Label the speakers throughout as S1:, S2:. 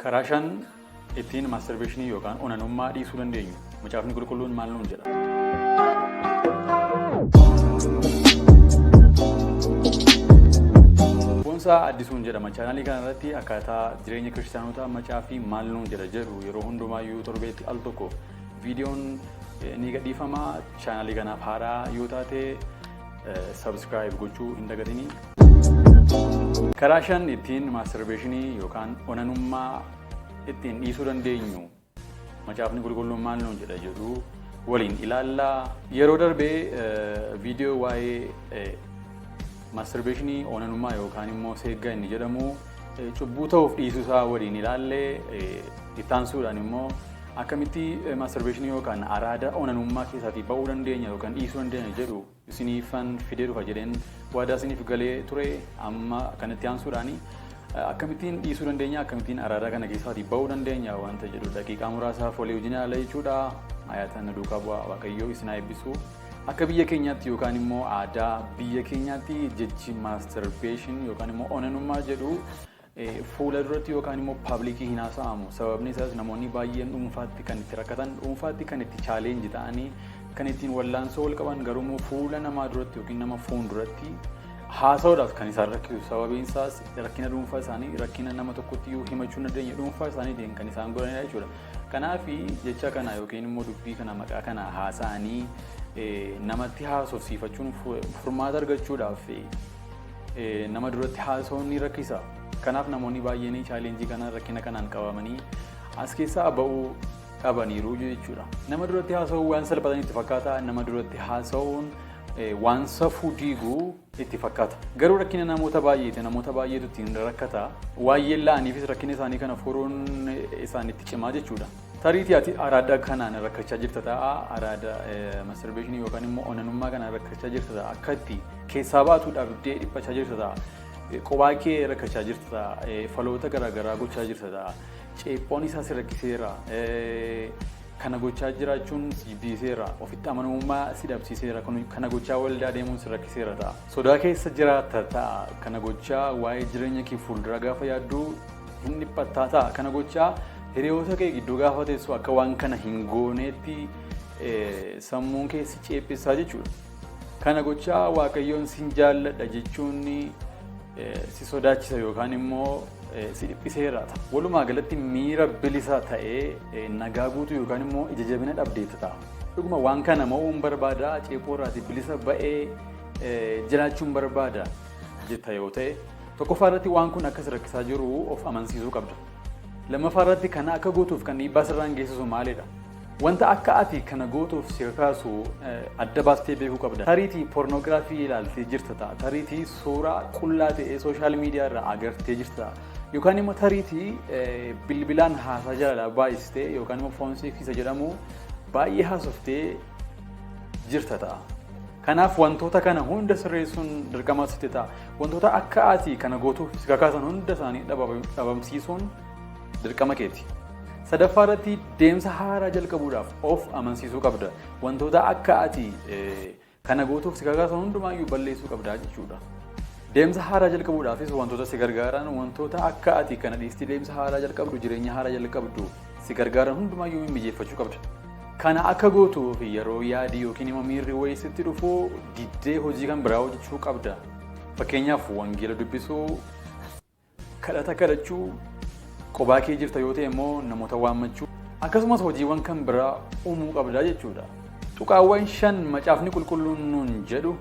S1: Karaa shan ittiin maastarbeeshinii yookaan onanummaa dhiisuu dandeenyu Macaafni Qulqulluun maal nuun jedha? Boonsaa Addisuun jedhama. Chaanaalii kana irratti akkaataa jireenya kiristaanotaa macaafii maal nuun jedha jedhu yeroo hundumaayyuu torbeetti al tokko viidiyoon ni gadhiifama. Chaanaalii kanaaf haaraa yoo taate subscribe gochuu hin dagatinii. Karaa shan ittiin maastarbeeshinii yookaan onanummaa ittiin dhiisuu dandeenyu Macaafni Qulqulluun maal nuun jedha jedhu waliin ilaallaa. Yeroo darbee viidiyoo waa'ee maastarbeeshinii onanummaa yookaan immoo seeggaa inni jedhamu cubbuu ta'uuf dhiisuu isaa waliin ilaallee, itti aansuudhaan immoo akkamitti maastarbeeshinii yookaan araada onanummaa keessaatii ba'uu dandeenya yookaan dhiisuu dandeenya jedhu isiniifan fidee dhufa jedheen waadaa isiniif galee ture. Amma kanatti aansuudhaan akkamittiin dhiisuu dandeenya, akkamittiin araada kana keessaatii ba'uu dandeenya wanta jedhu daqiiqaa muraasaaf walii wajjin ilaalla jechuudha. Ayyaata na duukaa bu'aa, Waaqayyoo isin haa eebbisu. Akka biyya keenyaatti yookaan immoo aadaa biyya keenyaatti jechi masturbation yookaan immoo onanummaa jedhu fuula duratti yookaan immoo paablikii hin haasa'amu. Sababni isaas namoonni baay'een dhuunfaatti kan itti rakkatan, dhuunfaatti kan itti chaaleenji ta'anii, kan ittiin wallaansoo wal qaban, garuu immoo fuula namaa duratti yookiin nama fuulduratti haasa'uudhaaf kan isaan rakkisu. Sababiin isaas rakkina dhuunfaa isaanii, rakkina nama tokkotti iyyuu himachuu hin dandeenye dhuunfaa isaaniitiin kan isaan godhanidha jechuudha. Kanaaf jecha kana yookiin immoo dubbii kana, maqaa kana haasa'anii namatti haasofsiifachuun, furmaata argachuudhaaf nama duratti haasa'uun ni rakkisa. Kanaaf namoonni baay'een chaalenjii kana, rakkina kanaan qabamanii as keessaa ba'uu dhabaniiru jechuudha. Nama duratti haasa'uun waan salphatan itti fakkaata. Nama duratti haasa'uun waan safuu diiguu itti fakkaata. Garuu rakkina namoota baay'eeti. Namoota baay'eetu ittiin rakkata. Waan yeella'aniifis rakkina isaanii kana furuun isaanitti cimaa jechuudha. Tariitii ati araada kanaan rakkachaa jirta ta'a. Araada masturbeeshinii yookaan immoo onanummaa kanaan rakkachaa jirta ta'a. Akka itti keessaa baatu dhabdee dhiphachaa jirta ta'a. Qobaa kee rakkachaa jirta ta'a. Faloota garaagaraa gochaa jirta ta'a. Ceephoon isaa si rakkiseera. Kana gochaa jiraachuun si jibbisiiseera. Ofitti amanamummaa si dhabsiiseera. Kana gochaa waldaa deemuun si rakkiseera ta'a. Sodaa keessa jiraatta ta'a. Kana gochaa waa'ee jireenya kee fuulduraa gaafa yaaddu hin dhiphattaa ta'a. Kana gochaa hiriyoota kee gidduu gaafa teessu akka waan kana hin gooneetti sammuun kee si ceephisaa jechuudha. Kana gochaa Waaqayyoon sin jaalladha jechuun si sodaachisa yookaan immoo si dhiphiseera. Walumaa galatti miira bilisa ta'ee nagaa guutuu yookaan immoo ija jabina dhabdeetta ta'a. Dhuguma waan kana mo'uun barbaada, ceephoo irraatii bilisa ba'ee jiraachuun barbaada jetta yoo ta'e, tokkoffaa irratti waan kun akka si rakkisaa jiru of amansiisuu qabda. Lammaffaa irratti kana akka gootuuf kan dhiibbaa sirraan geessisu maalidha? Wanta akka ati kana gootuuf si kakaasu adda baastee beekuu qabda. Tariitii poornoogiraafii ilaaltee jirta ta'a. Tariitii suuraa qullaa ta'ee sooshaal miidiyaa irraa agartee jirta ta'a. Yookaan immoo tariitii bilbilaan haasaa jaalalaa baay'istee yookaan immoo foon seeksiisa jedhamu baay'ee haasoftee jirta ta'a. Kanaaf wantoota kana hunda sirreessuun dirqama sitti ta'a. Wantoota akka ati kana gootuuf si kakaasan hunda isaanii dhabamsiisuun dirqama keeti. Sadaffaa irratti deemsa haaraa jalqabuudhaaf of amansiisuu qabda. Wantoota akka ati kana gootuuf si kakaasan hundumaayyuu balleessuu qabda jechuudha. Deemsa haaraa jalqabuudhaafis wantoota si gargaaran, wantoota akka ati kana dhiistee deemsa haaraa jalqabdu, jireenya haaraa jalqabdu si gargaaran hundumaayyuu mijeeffachuu qabda. Kana akka gootuuf yeroo yaadi yookiin immoo miirri wayii sitti dhufu diddee hojii kan biraa hojjechuu qabda. Fakkeenyaaf wangeela dubbisuu, kadhata kadhachuu, qobaa kee jirta yoo ta'e immoo namoota waammachuu, akkasumas hojiiwwan kan biraa uumuu qabda jechuudha. Tuqaawwan shan Macaafni Qulqulluun nuun jedhu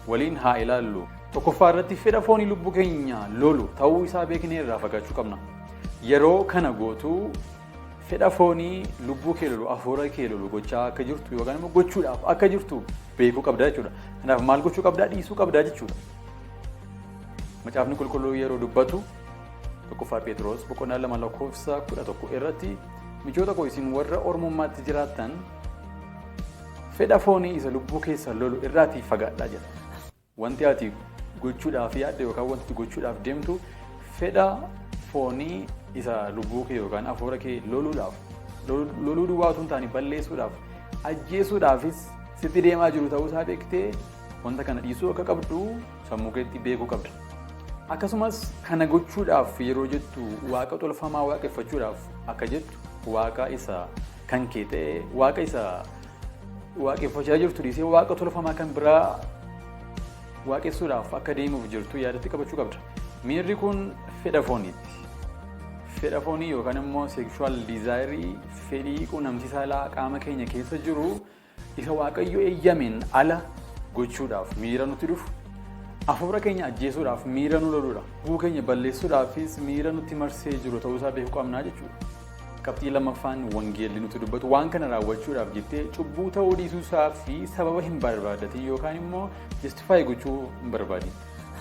S1: waliin haa ilaallu. Tokkoffaa irratti fedha foonii lubbuu keenya lolu ta'uu isaa beeknee irraa fagaachuu qabna. Yeroo kana gootu fedha foonii lubbuu kee lolu, hafuura kee lolu gochaa akka jirtu yookaan immoo gochuudhaaf akka jirtu beekuu qabda jechuudha. Kanaaf maal gochuu qabdaa? Dhiisuu qabdaa jechuudha. Macaafni Qulqulluu yeroo dubbatu 1ffaa Phexros boqonnaa 2 lakkoofsa 11 irratti, "Michoota koo, isin warra ormummaatti jiraattan fedha foonii isa lubbuu keessan lolu irraatii fagaadhaa" jedha. Wanti ati gochuudhaaf yaadde yookaan wanti gochuudhaaf deemtu fedha foonii isa lubbuu kee yookaan hafuura kee loluudhaaf, loluu duwwaa utuu hin taane balleessuudhaaf, ajjeesuudhaafis sitti deemaa jiru ta'uu isaa beektee wanta kana dhiisuu akka qabdu sammuu keetti beekuu qabda. Akkasumas kana gochuudhaaf yeroo jettu waaqa tolfamaa waaqeffachuudhaaf akka jettu waaqa isa kan kee ta'e waaqa isa waaqeffachaa jirtu dhiisee waaqa tolfamaa kan biraa waaqessuudhaaf akka deemuuf jirtu yaadatti qabachuu qabda. Miirri kun fedha fooniiti. Fedha foonii yookaan immoo sexual desire fedhii quunnamtii saalaa qaama keenya keessa jiru isa Waaqayyo eeyyameen ala gochuudhaaf miira nutti dhufu, hafuura keenya ajjeesuudhaaf miira nu loludha. Lubbuu keenya balleessuudhaafis miira nutti marsee jiru ta'uusaa beekuu qabnaa jechuudha. Qabxii lammaffaan wangeelli nutti dubbatu waan kana raawwachuudhaaf jettee cubbuu ta'uu dhiisuusaa fi sababa hin barbaadatin yookaan immoo justify gochuu hin barbaadin.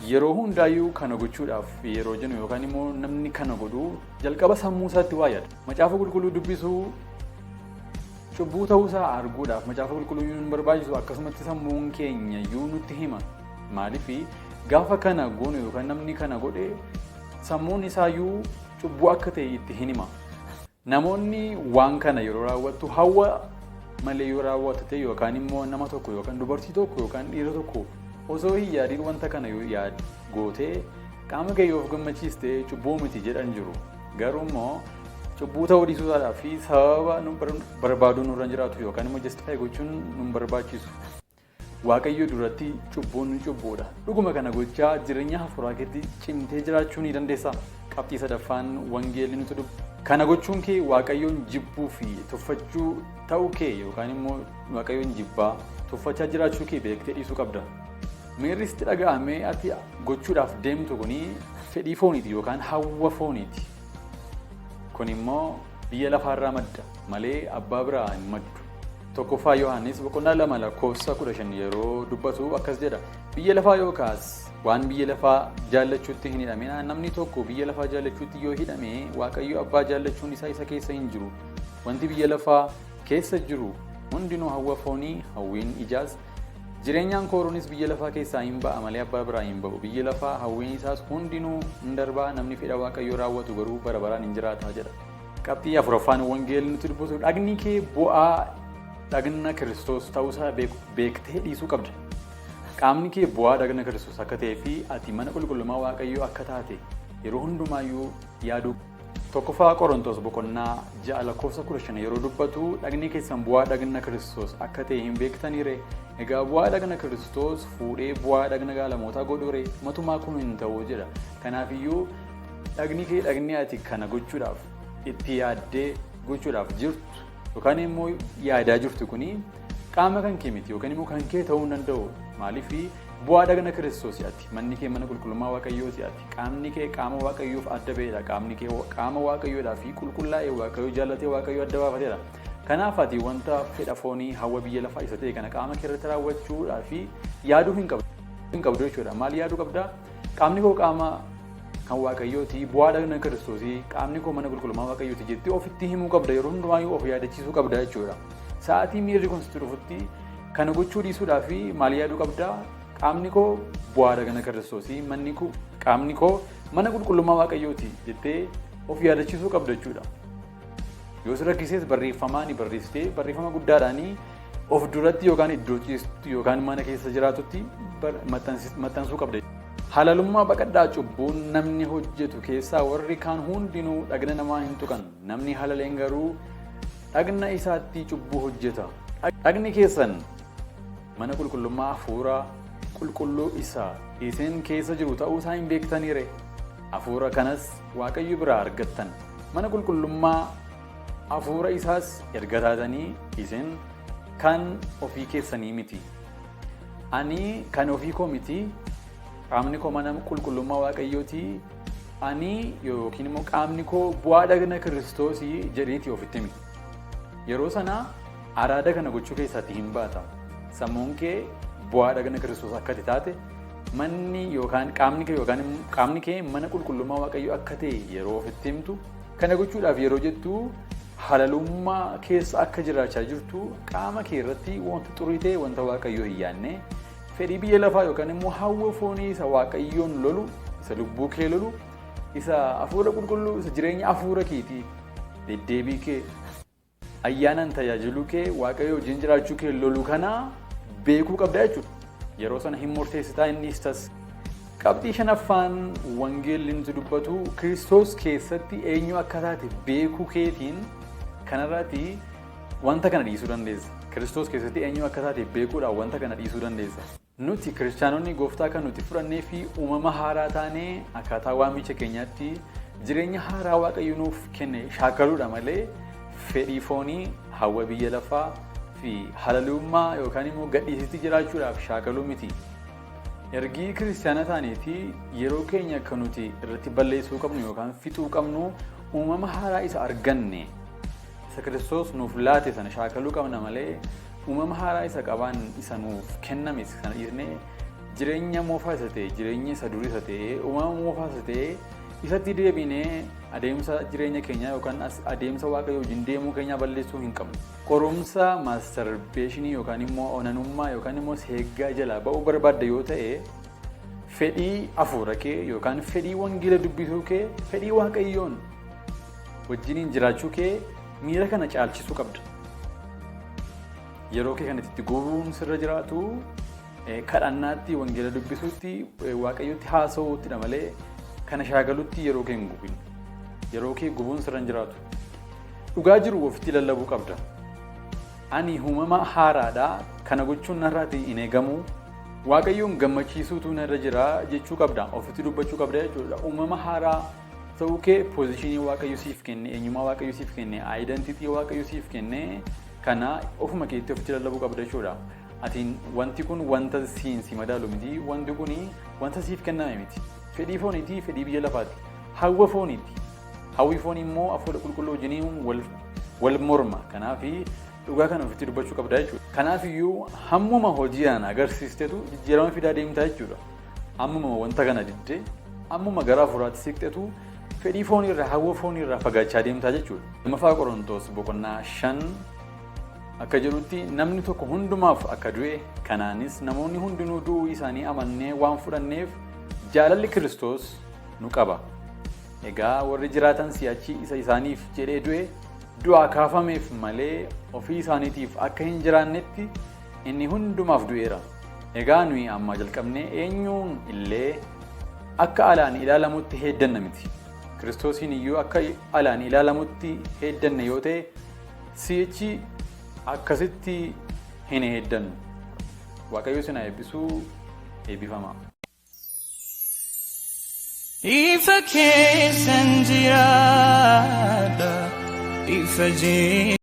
S1: Yeroo hundaayyuu kana gochuudhaaf yeroo jennu yookaan immoo namni kana godhu jalqaba sammuu isaatti waa yaada. Macaafa qulqulluu dubbisuu cubbuu ta'uusaa arguudhaaf macaafa qulqulluu hin barbaachisu, akkasumatti sammuun keenya iyyuu nutti hima. Maaliif gaafa kana goonu yookaan namni kana godhe sammuun isaayyuu cubbuu akka ta'e itti hin hima. Namoonni waan kana yeroo raawwattu hawwa malee yoo raawwatu ta'e yookaan immoo nama tokko yookaan dubartii tokko yookaan dhiira tokko osoo hin yaadiin wanta kana yoo yaad gootee qaama kee yoo of gammachiiste cubbuu miti jedhan jiru. Garuu immoo cubbuu ta'uu dhiisuusaadhaa fi sababa nu barbaaduu nurra hin jiraatu yookaan immoo justify gochuun nu hin barbaachisu. Waaqayyo duratti cubbuun cubbuudha. Dhuguma kana gochaa jireenya hafuuraa keetti cimtee jiraachuu ni dandeessaa? Qabxii sadaffaan wangeelli nuti dubbu. Kana gochuun kee Waaqayyoon jibbuu fi tuffachuu ta'uu kee yookaan immoo Waaqayyoon jibbaa tuffachaa jiraachuu kee beektee dhiisuu qabda. Miirri sitti dhaga'amee ati gochuudhaaf deemtu kuni fedhii fooniiti yookaan hawwa fooniiti. Kun immoo biyya lafaarraa madda malee abbaa biraa hin maddu. Tokkoffaa Yohaannis boqonnaa 2 lakkoofsa 15 yeroo dubbatu akkas jedha. Biyya lafaa yookaas waan biyya lafaa jaallachuutti hin hidhamina. Namni tokko biyya lafaa jaallachuutti yoo hidhame Waaqayyo abbaa jaallachuun isaa isa keessa hin jiru. Wanti biyya lafaa keessa jiru hundinuu hawwa foonii, hawwiin ijaas, jireenyaan kooruunis biyya lafaa keessaa hin ba'a malee abbaa biraa hin ba'u. Biyyi lafaa hawwiin isaas hundinuu hin darbaa, namni fedha Waaqayyoo raawwatu garuu bara baraan hin jiraata jedha. Qabxii afuraffaan wangeelli nutti dubbatu dhagni kee bu'aa dhagna Kiristoos ta'uusaa beektee dhiisuu qabda. Qaamni kee bu'aa dhagna Kiristoos akka ta'ee fi ati mana qulqullummaa Waaqayyoo akka taate yeroo hundumaayyuu yaaduu. Tokkoffaa Qorontos boqonnaa 6 lakkoofsa 15 yeroo dubbatu dhagni keessan bu'aa dhagna Kiristoos akka ta'e hin beektanii ree? Egaa bu'aa dhagna Kiristoos fuudhee bu'aa dhagna gaalamootaa godhuu ree? Matumaa kun hin ta'u jedha. Kanaafiyyuu dhagni kee dhagni ati kana gochuudhaaf itti yaaddee gochuudhaaf jirtu yookaan immoo yaadaa jirtu kuni qaama kan kee miti yookaan immoo kan kee ta'uu hin danda'u. Maaliif bu'aa dhagna Kiristoos ati manni kee mana qulqullummaa Waaqayyooti ati qaamni kee qaama Waaqayyoof adda ba'edha, qaamni kee qaama Waaqayyoodhaa fi qulqullaa'e Waaqayyoo jaallatee Waaqayyoo adda baafateedha. Kanaaf ati wanta fedha foonii hawwa biyya lafaa isa ta'e kana qaama kee irratti raawwachuudhaa fi yaaduu hin qabdu jechuudha. Maal yaaduu qabdaa? Qaamni koo qaama kan Waaqayyooti, bu'aa dhagna Kiristoosii, qaamni koo mana qulqullummaa Waaqayyooti jettee ofitti himuu qabda, yeroo hundumaayyuu of yaadachiisuu qabda jechuudha. Sa'aatii miirri kun sitti dhufutti kana gochuu dhiisuudhaa fi maal yaaduu qabda? Qaamni koo bu'aa dhagna Kiristoosii, manni koo qaamni koo mana qulqullummaa Waaqayyooti jettee of yaadachiisuu qabda jechuudha. Yoo si rakkises barreeffamaan barreessitee barreeffama guddaadhaanii of duratti yookaan iddoo ciistu yookaan mana keessa jiraatutti maxxansuu qabda. Halalummaa baqadhaa, cubbuun namni hojjetu keessaa warri kaan hundinuu dhagna namaa hin tuqan. Namni halaleen garuu dhagna isaatti cubbuu hojjeta. Dhagni keessan mana qulqullummaa hafuura qulqulluu isa isin keessa jiru ta'uu isaa hin beektanii ree? Hafuura kanas Waaqayyo biraa argattan. Mana qulqullummaa hafuura isaas erga taatanii isin kan ofii keessanii miti. Ani kan ofii koo miti, qaamni koo mana qulqullummaa Waaqayyooti, ani yookiin immoo qaamni koo bu'aa dhagna Kiristoosii jedhiitii ofitti himi. Yeroo sana araada kana gochuu keessaatti hin baata. Sammuun kee bu'aa dhagna Kiristoos akka ati taate, manni yookaan qaamni kee yookaan qaamni kee mana qulqullummaa Waaqayyoo akka ta'e yeroo ofitti himtu, kana gochuudhaaf yeroo jettu halalummaa keessa akka jiraachaa jirtu, qaama kee irratti wanta xurii ta'e, wanta Waaqayyoo hin yaadne, fedhii biyya lafaa yookaan immoo hawwa foonii isa Waaqayyoon lolu, isa lubbuu kee lolu, isa hafuura qulqulluu, isa jireenya hafuura keetii, deddeebii kee, ayyaanaan tajaajiluu kee, Waaqayyo wajjin jiraachuu kee lolu kana beekuu qabda jechuudha. Yeroo sana hin murteessitaa, inni tas. Qabxii shanaffaan wangeelli nuti dubbatu Kiristoos keessatti eenyu akka taate beekuu keetiin kanarraati wanta kana dhiisuu dandeessa. Kiristoos keessatti eenyu akka taate beekuudhaan wanta kana dhiisuu dandeessa. Nuti kiristaanonni gooftaa kan nuti fudhannee fi uumama haaraa taanee akkaataa waamicha keenyaatti jireenya haaraa Waaqayyo nuuf kenne shaakaluudha malee fedhii foonii, hawwa biyya lafaa fi halalummaa yookaan immoo gadhiisitti jiraachuudhaaf shaakaluu miti. Ergii kiristaana taaneeti yeroo keenya kan nuti irratti balleessuu qabnu yookaan fixuu qabnu uumama haaraa isa arganne isa Kiristoos nuuf laate sana shaakaluu qabna malee uumama haaraa isa qabaan isa nuuf kenname sana dhiisnee jireenya moofaa isa ta'e, jireenya isa durii isa ta'e, uumama moofaa isa ta'e isatti deebinee adeemsa jireenya keenyaa yookaan adeemsa Waaqayyoo wajjin deemuu keenyaa balleessuu hin qabnu. Qorumsa maastarbeeshinii yookaan immoo onanummaa yookaan immoo seeggaa jalaa ba'uu barbaadda yoo ta'e fedhii hafuura kee yookaan fedhii wangeela dubbisuu kee, fedhii Waaqayyoon wajjiniin jiraachuu kee miira kana caalchisuu qabda. Yeroo kee kan itti gubuun sirra jiraatu kadhannaatti, wangeela dubbisuutti, Waaqayyotti haasa'uuttidha malee kana shaakalutti yeroo kee hin gubin. Yeroo kee gubuun sirra hin jiraatu. Dhugaa jiru ofitti lallabuu qabda. Ani uumama haaraadha. Kana gochuun narraati hin eegamu. Waaqayyoon gammachiisuutu narra jira jechuu qabda. Ofitti dubbachuu qabda jechuudha. Uumama haaraa ta'uu kee, position Waaqayyo siif kenne, eenyummaa Waaqayyo siif kenne, identity Waaqayyo siif kenne kana ofuma keetti ofitti lallabuu qabda jechuudha. Atiin wanti kun wanta siin si madaalu miti. Wanti kun wanta siif kenname miti. Fedhii fooniiti, fedhii biyya lafaati. Hawwa fooniiti. Hawwi foonii immoo hafuura qulqulluu wajjiniin wal morma. Kanaaf dhugaa kana ofitti dubbachuu qabda jechuudha. Kanaaf iyyuu hammuma hojiidhaan agarsiistetu jijjiirama fidaa deemtaa jechuudha. Ammuma wanta kana diddee, ammuma gara hafuuraatti siqxetu fedhii foonii irraa, hawwa foonii irraa fagaachaa deemtaa jechuudha. Lammaffaa Qorontoos boqonnaa 5 akka jedhutti, namni tokko hundumaaf akka du'e, kanaanis namoonni hundinuu du'uu isaanii amannee waan fudhanneef jaalalli Kiristoos nu qaba. Egaa warri jiraatan si'achi isa isaaniif jedhee du'e du'aa kaafameef malee ofii isaaniitiif akka hin jiraannetti inni hundumaaf du'eera. Egaa nuyi amma jalqabnee eenyuun illee akka alaan ilaalamutti heeddanna miti. Kiristoosiin iyyuu akka alaan ilaalamutti heeddanne yoo ta'e si'achi akkasitti hin heeddannu. Waaqayyo isin haa eebbisuu, eebbifamaa.
S2: Ifa keessan jiraadha, ifa jee.